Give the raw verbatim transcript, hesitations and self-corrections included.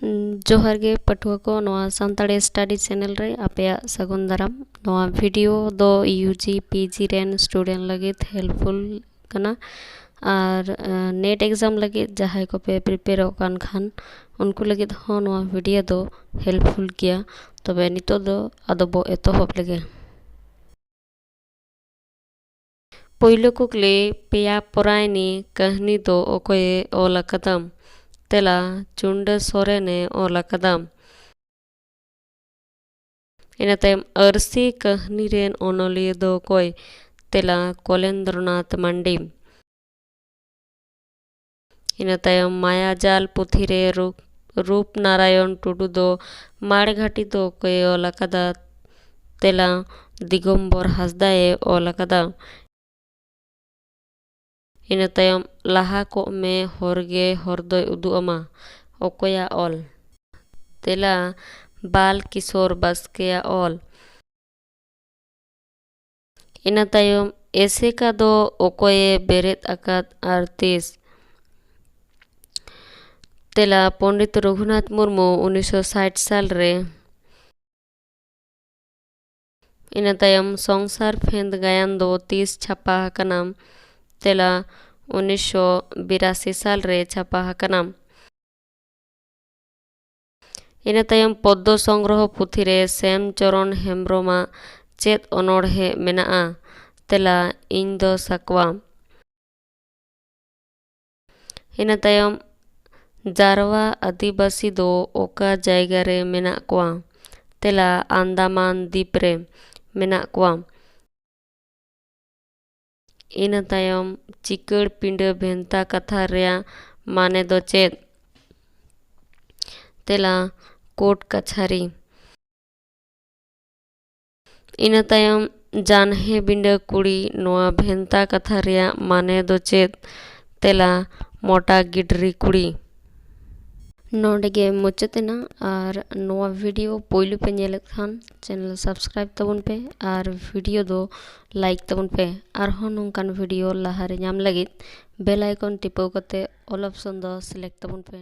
ᱡᱚᱦᱟᱨ ᱜᱮ ᱯᱟᱹᱴᱷᱩᱣᱟᱹ ᱠᱚ, ᱱᱚᱣᱟ ᱥᱟᱱᱛᱟᱲᱤ study channel ᱨᱮ ᱟᱯᱮᱭᱟᱜ ᱥᱟᱹᱜᱩᱱ ᱫᱟᱨᱟᱢ᱾ ᱱᱚᱣᱟ video ᱫᱚ U G P G ᱨᱮᱱ student ᱞᱟᱹᱜᱤᱫ helpful ᱠᱟᱱᱟ, ᱟᱨ, ᱟᱸ, NET exam ᱞᱟᱹᱜᱤᱫ ᱡᱟᱦᱟᱸᱭ ᱠᱚᱯᱮ prepareᱚᱜ ᱠᱟᱱ ᱠᱷᱟᱱ, ᱩᱱᱠᱩ ᱞᱟᱹᱜᱤᱫ ᱦᱚᱸ ᱱᱚᱣᱟ video ᱫᱚ helpful ᱜᱮᱭᱟ᱾ ᱛᱚᱵᱮ ᱱᱤᱛᱚᱜ ᱫᱚ ᱟᱫᱚ ᱵᱚ ᱮᱛᱚᱦᱚᱵ ᱞᱮᱜᱮ᱾ ᱯᱳᱭᱞᱳ ᱠᱩᱠᱞᱤ, ᱯᱮᱭᱟ ᱯᱚᱨᱟᱭᱱᱤ ᱠᱟᱹᱦᱱᱤ ᱫᱚ ᱚᱠᱚᱭᱮ ᱚᱞ ᱟᱠᱟᱫᱟ? ᱛᱮᱞᱟ, ᱪᱩᱱᱰᱟᱹ ᱥᱚᱨᱮᱱᱮ ᱚᱞ ᱟᱠᱟᱫᱟ᱾ ᱤᱱᱟᱹ ᱛᱟᱭᱚᱢ, ᱟᱹᱨᱥᱤ ᱠᱟᱹᱦᱱᱤ ᱨᱮᱱ ᱚᱱᱚᱞᱤᱭᱟᱹ ᱫᱚ ᱚᱠᱚᱭ? ᱛᱮᱞᱟ, ᱠᱚᱞᱮᱱᱫᱨᱚᱱᱟᱛᱷ ᱢᱟᱱᱰᱤ᱾ ᱤᱱᱟᱹ ᱛᱟᱭᱚᱢ, ᱢᱟᱭᱟᱡᱟᱞ ᱯᱩᱛᱷᱤ ᱨᱮ ᱨᱩᱯ-, ᱨᱩᱯᱱᱟᱨᱟᱭᱚᱱ ᱴᱩᱰᱩ ᱫᱚ ᱢᱟᱲᱜᱷᱟᱴᱤ ᱫᱚ ᱚᱠᱚᱭᱮ ᱚᱞ ᱟᱠᱟᱫᱟ? ᱛᱮᱞᱟ, ᱫᱤᱜᱚᱢᱵᱚᱨ ᱦᱟᱸᱥᱫᱟᱭ ᱚᱞ ᱟᱠᱟᱫᱟ᱾ ᱤᱱᱟᱹ ᱛᱟᱭᱚᱢ, ᱞᱟᱦᱟ ᱠᱚᱜ ᱢᱮ ᱦᱚᱨ ᱜᱮ ᱦᱚᱨ ᱫᱚᱭ ᱩᱫᱩᱜ ᱟᱢᱟ, ᱚᱠᱚᱭᱟᱜ ᱚᱞ? ᱛᱮᱞᱟ, ᱵᱟᱞ ᱠᱤᱥᱳᱨ ᱵᱟᱥᱠᱮᱭᱟᱜ ᱚᱞ᱾ ᱤᱱᱟᱹ ᱛᱟᱭᱚᱢ, ᱮᱥᱮᱠᱟ ᱫᱚ ᱚᱠᱚᱭᱮ ᱵᱮᱨᱮᱫ ᱟᱠᱟᱫ ᱟᱨ ᱛᱤᱥ? ᱛᱮᱞᱟ, ᱯᱚᱱᱰᱤᱛ ᱨᱚᱜᱷᱩᱱᱟᱛᱷ ᱢᱩᱨᱢᱩ, ᱩᱱᱤᱥᱥᱚ ᱥᱟᱴ ᱥᱟᱞ ᱨᱮ᱾ ᱤᱱᱟᱹ ᱛᱟᱭᱚᱢ, ᱥᱚᱝᱥᱟᱨ ᱯᱷᱮᱸᱫᱽ ᱜᱟᱭᱟᱱ ᱫᱚ ᱛᱤᱥ ᱪᱷᱟᱯᱟ ᱟᱠᱟᱱᱟ? ᱛᱮᱞᱟ, ᱩᱱᱤᱥᱥᱚ ᱵᱤᱨᱟᱥᱤ ᱥᱟᱞ ᱨᱮ ᱪᱷᱟᱯᱟ ᱟᱠᱟᱱᱟ᱾ ᱤᱱᱟᱹ ᱛᱟᱭᱚᱢ, ᱯᱚᱫᱽᱫᱚ ᱥᱚᱝᱜᱨᱚᱦᱚ ᱯᱩᱛᱷᱤ ᱨᱮ ᱥᱮᱢ ᱪᱚᱨᱚᱱ ᱦᱮᱢᱵᱽᱨᱚᱢᱟᱜ ᱪᱮᱫ ᱚᱱᱚᱬᱦᱮ ᱢᱮᱱᱟᱜᱼᱟ? ᱛᱮᱞᱟ, ᱤᱧ ᱫᱚ ᱥᱟᱠᱣᱟ᱾ ᱤᱱᱟᱹ ᱛᱟᱭᱚᱢ, ᱡᱟᱨᱣᱟ ᱟᱹᱫᱤᱵᱟᱹᱥᱤ ᱫᱚ ᱚᱠᱟ ᱡᱟᱭᱜᱟ ᱨᱮ ᱢᱮᱱᱟᱜ ᱠᱚᱣᱟ? ᱛᱮᱞᱟ, ᱟᱱᱫᱟᱢᱟᱱ ᱫᱤᱯ ᱨᱮ ᱢᱮᱱᱟᱜ ᱠᱚᱣᱟ᱾ ᱤᱱᱟᱹ ᱛᱟᱭᱚᱢ, ᱪᱤᱠᱟᱹᱲ ᱯᱤᱸᱰᱟᱹ ᱵᱷᱮᱱᱛᱟ ᱠᱟᱛᱷᱟ ᱨᱮᱭᱟᱜ ᱢᱟᱱᱮ ᱫᱚ ᱪᱮᱫ? ᱛᱮᱞᱟ, ᱠᱳᱨᱴ ᱠᱟᱪᱷᱟᱨᱤ᱾ ᱤᱱᱟᱹ ᱛᱟᱭᱚᱢ, ᱡᱟᱱᱦᱮ ᱵᱤᱸᱰᱟᱹ ᱠᱩᱲᱤ, ᱱᱚᱣᱟ ᱵᱷᱮᱱᱛᱟ ᱠᱟᱛᱷᱟ ᱨᱮᱭᱟᱜ ᱢᱟᱱᱮ ᱫᱚ ᱪᱮᱫ? ᱛᱮᱞᱟ, ᱢᱚᱴᱟ ᱜᱤᱰᱨᱤ ᱠᱩᱲᱤ᱾ ᱱᱚᱰᱮ ᱜᱮ ᱢᱩᱪᱟᱹᱫ ᱮᱱᱟ, ᱟᱨ ᱱᱚᱣᱟ video ᱯᱳᱭᱞᱳ ᱯᱮ ᱧᱮᱞᱮᱫ ᱠᱷᱟᱱ channel subscribe ᱛᱟᱵᱚᱱ ᱯᱮ ᱟᱨ video ᱫᱚ like ᱛᱟᱵᱚᱱ ᱯᱮ᱾ ᱟᱨᱦᱚᱸ ᱱᱚᱝᱠᱟᱱ video ᱞᱟᱦᱟᱨᱮ ᱧᱟᱢ ᱞᱟᱹᱜᱤᱫ bell icon ᱴᱤᱯᱟᱹᱣ ᱠᱟᱛᱮ all option ᱫᱚ select ᱛᱟᱵᱚᱱ ᱯᱮ᱾